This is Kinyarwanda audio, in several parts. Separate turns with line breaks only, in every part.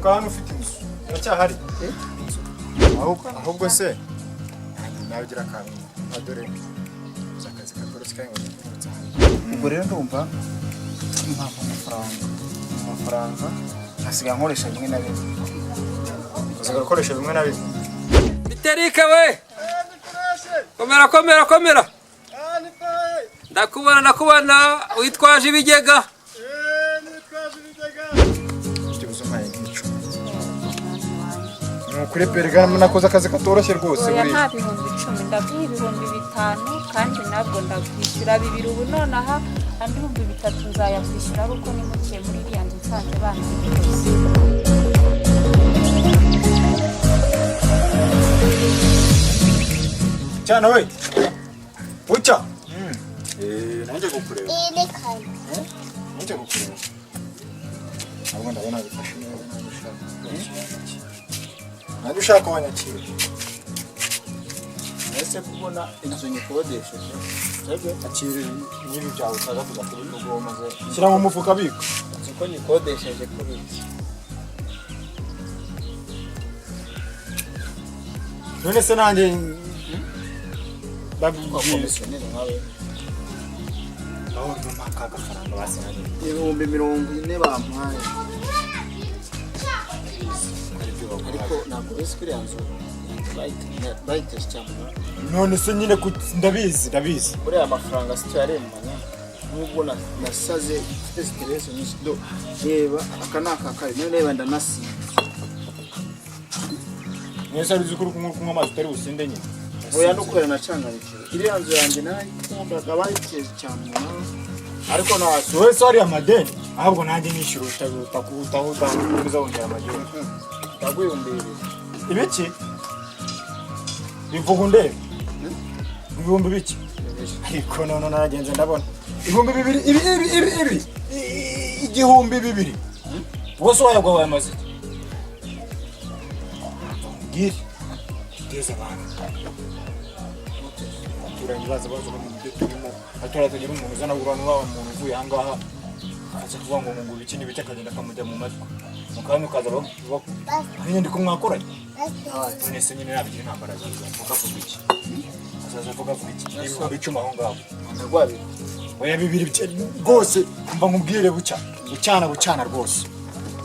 Mperuka hano ufite inzu. Uracyahari? Inzu. Ahubwo se nawe ugira akantu nka dore uzi akazi katoroshye kandi ngo ndakuvutse hano.
Ubwo rero ndumva mpampa amafaranga nkasiga nkoresha bimwe na bimwe.
Uzi gukoresha bimwe na bimwe.
Miterike we! Komera komera komera! Ndakubona ndakubona witwaje ibigega.
Ufite umpaye nk'icumi. Ni ukuri pe nakoze akazi katoroshye rwose
Oya
buriya.
nta 10,000, ndaguha 5000 kandi nabwo ndakwishyura bibiri ubu nonaha, andi 3000 nzayakwishyura ari uko nimukiye muri iriya nzu nsanze banabikoze.
Cyana we. Bucya. Nanjye kukureba. Nanjye kukureba. Ahubwo ndabona bifashe neza nanjye ushaka. Nanjye ushaka wanyakira.
Ese kubona inzu nyikodesheje sibyo?
Akira n'ibi byawe utaza kuza kubitugo maze. Shyira mu mufuka bika.
Inzu ko nyikodesheje kuri iki?
None se nanjye ndabwiye.
Komisiyoneri nkawe.
Aho ndumva agafaranga basigaye.
40,000 bampaye. Ariko ntabwo uzi ko iriya nzu bayiteje cyamunara.
None se nyine ndabizi ndabizi.
Buriya amafaranga si tuyaremanya nubwo nasaze mfite siteresi nyinshi do reba aka ni aka kare none reba ndanasiba.
Mwese ari uzi ko uri kunywa amazi utari businde nyine.
Oya no kubera nacanganikiwe iriya nzu yanjye narayikundaga bayiteje cyamunara.
Ariko ntacyo wese wariye amadeni ahubwo nanjye nishyura utahuta wongera amadeni.
Ndaguha 2000.
Ibiki bivuga undebe ibihumbi biki ariko none naragenze ndabona 2000 ibi ibi ibi ibi 2000 wose wayagwa wayamaze iki? Mbwire uteze abantu abaturanyi baza baza mu byo turimo abaturage tugira umuntu uzana abantu waba umuntu uvuye aha ngaha akaza kuvuga ngo ngo ibiki n'ibiki akagenda akamujya mu matwi mu kanya ukaza hari inyandiko mwakoranye. None se nyine nabigira intambara azaza avuga avuga iki azaza avuga avuga iki 10,000 aho ngaho.
Ndaguha bibiri.
Oya bibiri rwose mva nkubwire bucya bucyana bucyana rwose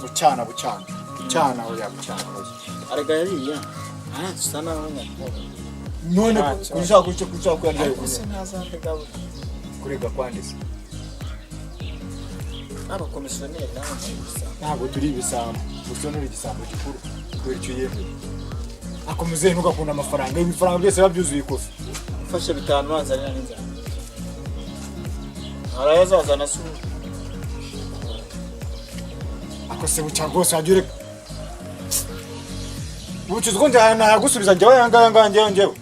bucyana bucyana bucyana oya bucyana rwose.
Arega yariya aha dusa n'abanyarwanda.
None ushaka icyo ushaka kuyarya
Ariko se ntazandega
kurega kwanditse.
Abakomisiyoneri nawe ibisambo.
Ntabwo turi ibisambo gusa nturi igisambo gikuru kubera icyo yemeye. Akomeze ntugakunda amafaranga ibifaranga byose biba byuzuye ikofi.
Mfashe 5 wanzanira n'inzara. Arayazazana se ubu.
Ako se bucya rwose wajya ureka. Bucya uzi ko njya nayagusubiza njyewe aya ngaya ngaya njyewe njyewe.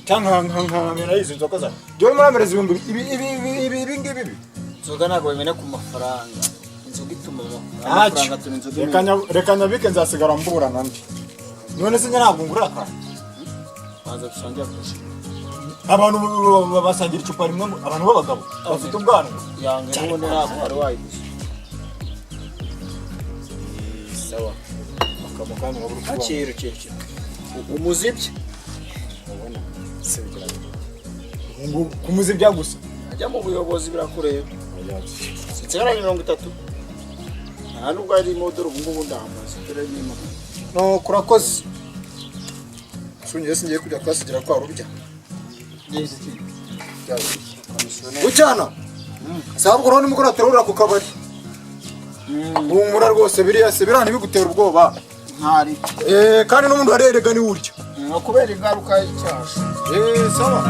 Cyangwa nkamena izi nzoga zawe. Njyewe muramereza ibihumbi ibi ibi ibi ibi ibi ngibi ibi.
Inzoga ntabwo bimena ku mafaranga. Inzoga ituma amafaranga atuma inzoga imena.
Reka nyabike nzasigara mburana ndi. None se njye ntabwo ngurira akantu.
Banza dusangira kurusha.
Abantu basangira icupa rimwe abantu b'abagabo bafite ubwanwa.
Yange n'ubundi ntabwo wari wayiguze.
Sawa. Akamukanya wabura uko
Akira kira. Umuzibye.
ubona se bigira ngo kumuzibya gusa.
Ajya mu buyobozi birakureba. Sinsigaranye 30. Nta nubwo ari imodoro ubu ngubu ndamaze. Dore nyuma.
No kurakoze. Sunye singiye kujya kwasigira kwa rubya. Bucyana. Sabwo rero nimukora terura ku kabari. Humura rwose biriya se birana bigutera ubwoba.
Ntari.
Kandi n'umuntu arerega ni urya.
Ni kubera ingaruka y'icyaha.
Sawa.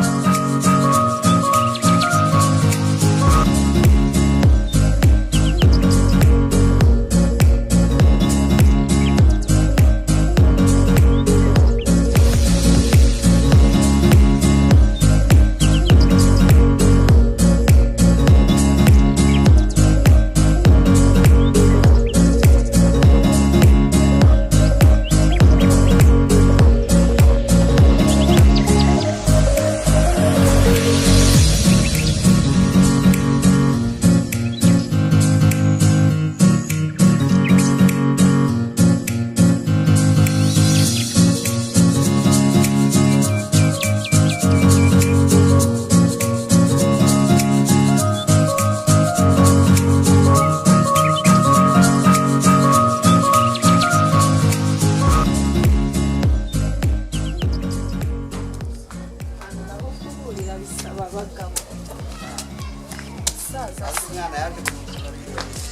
Yaje.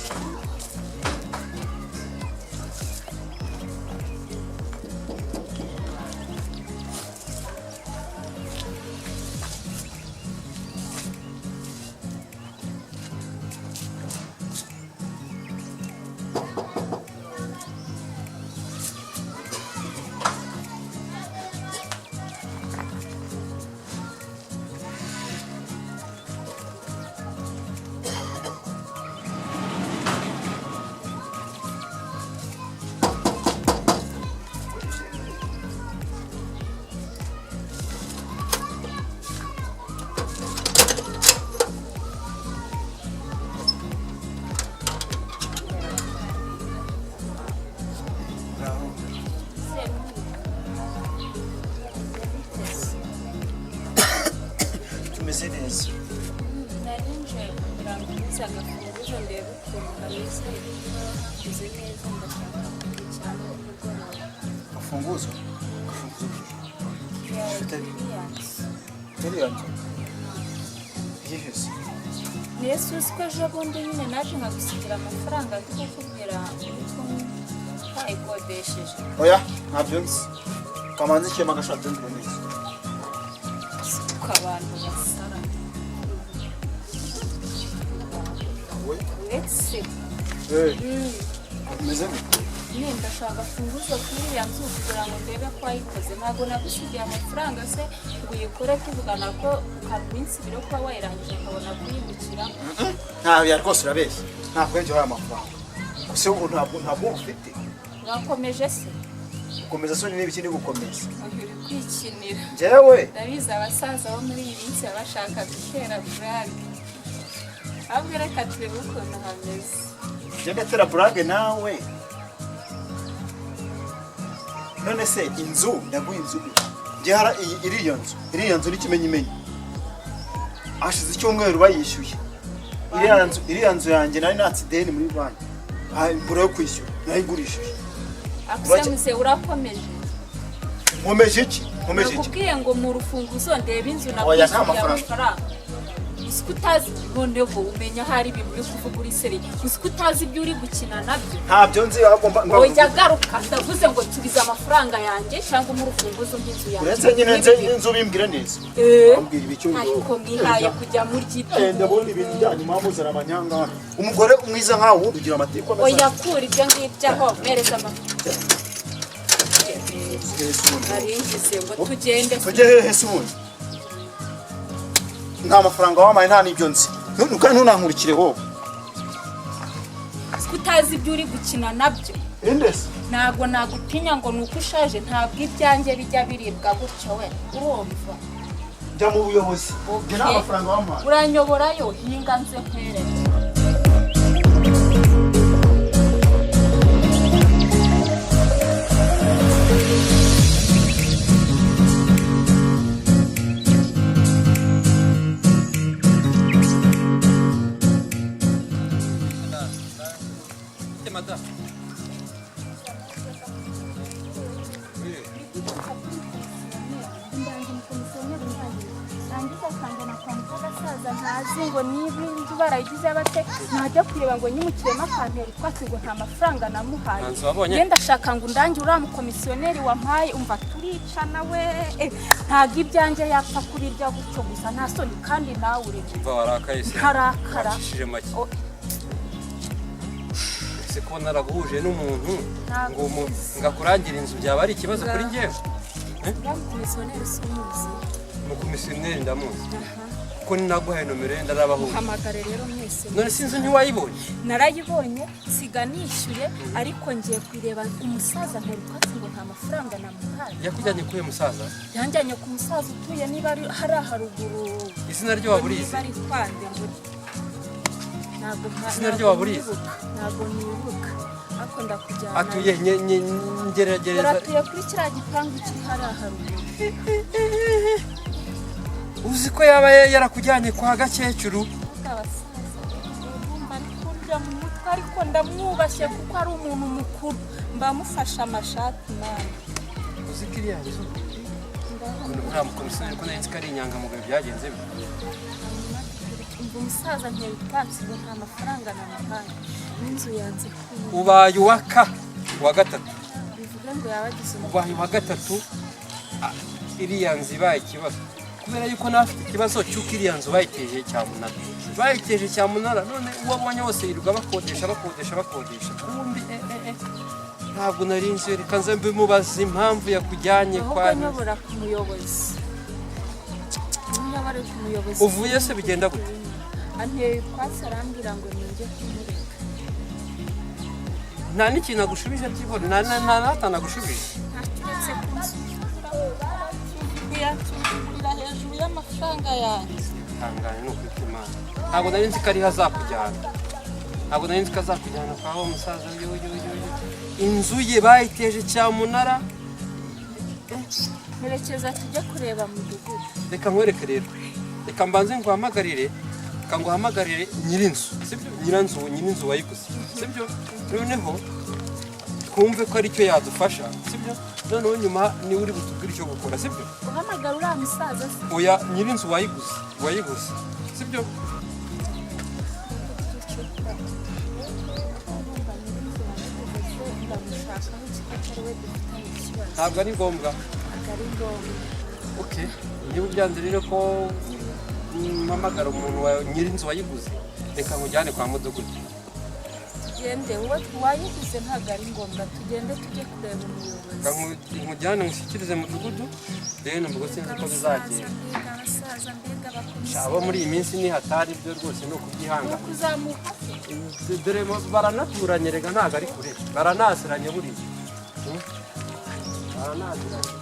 Tumeze neza.
Nari nje kugira ngo unyuze agafunguzo ndebe ukuntu hameze, hameze neza, ndashaka kwimukiramo nimugoroba.
Gafunguzo, gafunguzo? Ufite-
Iriya nzu.
Iriya nzu yihese?
Mbese uzi ko ejo bundi nyine naje nkagusigira amafaranga, ndi kukubwira uko twayikodesheje?
Oya, ntabyo nzi. Kamanzi kiyama gashatse nzi neza.
Uko abantu basara.
We.
Uretse.
Eh, umeze gute?
Nyine ndashaka agafunguzo kuri iriya nzu kugira ngo ndebe ko wayikoze. Ntabwo nagusigiye amafaranga se ngo uyikore, tuvugana ko minsi 2 yo kuba wayirangije ukabona kuyimukiramo?
Ntabwo ya rwose, urabeshya. Ntabwo njye wahaye amafaranga gusa ubu ntabwo ufite.
Urakomeje se?
Gukomeza soni n'ibiki ni gukomeza?
Uyu uri kwikinira.
Njyewe?
Ndabizi, abasaza bo muri iyi minsi baba bashaka gutera burage. Ahubwo reka turebe ukuntu hameze.
Njye ndatera burage nawe? None se inzu ndaguha inzu njye hara iriya nzu, iriya nzu n'ikimenyimenyi hashize icyumweru bayishyuye iriya nzu. Iriya nzu yanjye nari natse ideni muri banki, mbura yo kwishyura, nayigurishije.
Akusemuze, urakomeje.
Nkomeje iki? Nkomeje iki?
Nakubwiye ngo mu rufunguzo ndebe inzu.
Oya, nta
Nakwishyuriye
mafaranga.
amafaranga. Uzi ko utazi? Noneho umenya ahari ibintu uri kuvuga uri serious. Uzi ko utazi ibyo uri gukina nabyo?
Ntabyo nzi, ahubwo
Oya, garuka. Ndavuze ngo nsubize amafaranga yanjye cyangwa mu rufunguzo rw'inzu yanjye.
Uretse nyine nze inzu bimbwire neza. Ambwira ibicyo.
Ariko mwihaye kujya murya.
Ndabona ibintu byanyu mwamuzana amanyanga hano. Umugore mwiza nkawe wundi ugira amateka ameze.
Oya, kura ibyo ngibyo aho, mpereza amafaranga. Naringize ngo tugende.
Tujye hehe se ubundi? Nta mafaranga wampaye, nta n'ibyo nzi. Kandi ntunankurikire wowe.
Uzi ko utazi ibyo uri gukina nabyo?
Inde se?
Ntabwo nagutinya ngo ni uko ushaje. Ntabwo ibyanjye bijya biribwa gutyo we, urumva?
Jya mu buyobozi. Njye nta mafaranga wampaye.
Uranyoborayo? Hinga nze nkwereke.
Madamu.
Rangiza akangana kwa agasaza ntazi ngo niba inzu barayigize bate, ntajya kureba ngo nyimukiremo akantera utwatsi ngo nta mafaranga namuhaye.
Nta nzu wabonye?
Ngenda ndashaka ngo undange uriya mukomisiyoneri wampaye. Umva, turicana we. Ntabwo ibyanjye yapfa kubirya gutyo gusa, nta soni. Kandi nawe uri
Umva, warakaye se?
Ntarakara.
Wacishije make.
Oh.
Ese ko naraguhuje n'umuntu
Ntabwo
ngo ngakurangire inzu byaba ari ikibazo kuri njyewe?
Uriya mukomisiyoneri si umuzi?
Umukomisiyoneri ndamuzi, kuko ninaguhaye nomero ye ndarabahuje.
Hamagare rero mwese.
None se inzu ntiwayibonye?
Narayibonye, siga nishyuye, ariko ngiye kuyireba umusaza ntera utwatsi ngo nta mafaranga namuhaye.
Yakujyanye kuhe musaza?
Yanjyanye ku musaza utuye niba ari hariya haruguru.
Izina rye waba urizi?
Niba ari kwande ngo ntabwo
Izina rye
ntabwo
waba urizi?
nibuka. Ntabwo nibuka, ariko ndakujyana.
Atuye ngerageza.
Uratuye kuri kiriya gipangu kiri hariya haruguru.
Uzi ko yaba yarakujyanye kwa gakecuru?
Abasaza urumva ari kurya mu mutwe, ariko ndamwubashye kuko ari umuntu mukuru, mba mufashe amashati nawe.
Uzi ko iriya nzu, uriya mukomisiyoneri ko nari nzi ko ari inyangamugayo, byagenze bite?
Umva, umusaza ntera utwatsi ngo nta mafaranga namuhaye n'inzu yanze kuyimuha.
Ubaye uwaka uwa gatatu.
Bivuge ngo yaba agize
Ubaye uwa gatatu, iriya nzu ibaye ikibazo kubera yuko nawe afite ikibazo cy'uko iriya nzu bayiteje cyamunara, bayiteje cyamunara. None uwo abonye wose yirirwa bakodesha, bakodesha, bakodesha. Kumbi ntabwo nari nzi. Reka nze mbimubaze impamvu yakujyanye
Ahubwo
kwa
nyobora ku muyobozi, nyobora ku muyobozi.
Uvuye se bigenda gute?
Anteye utwatsi, arambwira ngo ninjye kumureka.
Nta n'ikintu agushubije byibura? Nta n'atanagushubije?
Ntacyo uretse kunsuzugura, yansuzugurira hejuru y'amafaranga yanjye.
Ihangane, ni ukuri kw'Imana ntabwo nari nzi ko ariho azakujyana, ntabwo nari nzi ko azakujyana kwa wa musaza. Yo yo yo yo, inzu ye bayiteje cyamunara.
Merekeza tujye kureba mudugudu.
Reka nkwereke rero, reka mbanze nguhamagarire, reka nguhamagarire nyirinzu, sibyo? Nyiranzu, nyirinzu wayiguze, sibyo? Noneho twumve ko aricyo yadufasha, sibyo? Noneho nyuma niwe uri butubwire icyo gukora, sibyo?
Uhamagara uriya musaza se?
Oya, nyirinzu wayiguze, wayiguze, sibyo?
Ndamushakaho iki ko atari we dufitanye ikibazo?
Ntabwo ari ngombwa.
Ntabwo ari ngombwa.
Okay, niba ubyanze rero ko mpamagara umuntu wa nyirinzu wayiguze, reka nkujyane kwa mudugudu.
Tugende, uwo wayiguze ntabwo ari ngombwa, tugende tujye kureba umuyobozi.
Reka nkujyane ngushyikirize mudugudu, rero nubwo sinzi uko bizagenda.
Mbega abasaza, mbega abakomisiyo!
Abo muri iyi minsi ni hatari byo rwose, ni ukubyihangana.
Kuzamuka se?
Dore baranaturanye rega, ntabwo ari kure, baranaziranye buriya. Baranaziranye.